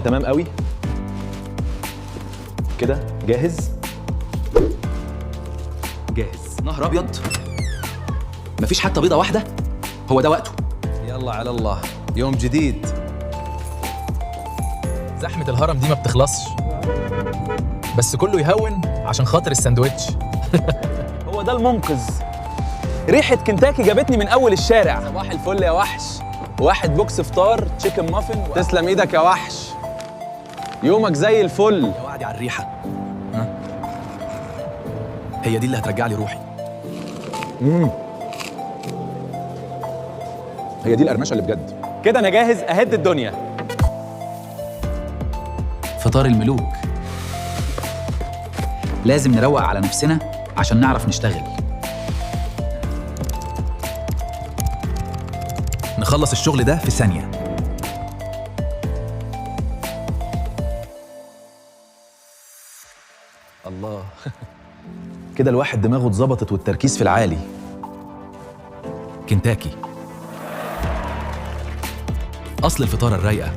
تمام قوي كده. جاهز؟ جاهز. نهر ابيض، مفيش حتى بيضة واحدة. هو ده وقته. يلا على الله، يوم جديد. زحمة الهرم دي ما بتخلصش، بس كله يهون عشان خاطر الساندوتش. هو ده المنقذ. ريحة كنتاكي جابتني من أول الشارع. صباح الفل يا وحش. واحد box فطار chicken muffin. تسلم ايدك يا وحش، يومك زي الفل. يا وعدي على الريحة. ها؟ هي دي اللي هترجع لي روحي. هي دي القرمشه اللي بجد. كده أنا جاهز أهد الدنيا. فطار الملوك. لازم نروق على نفسنا عشان نعرف نشتغل. نخلص الشغل ده في ثانية. الله، كده الواحد دماغه اتظبطت والتركيز في العالي. كنتاكي، أصل الفطارة الرايقة.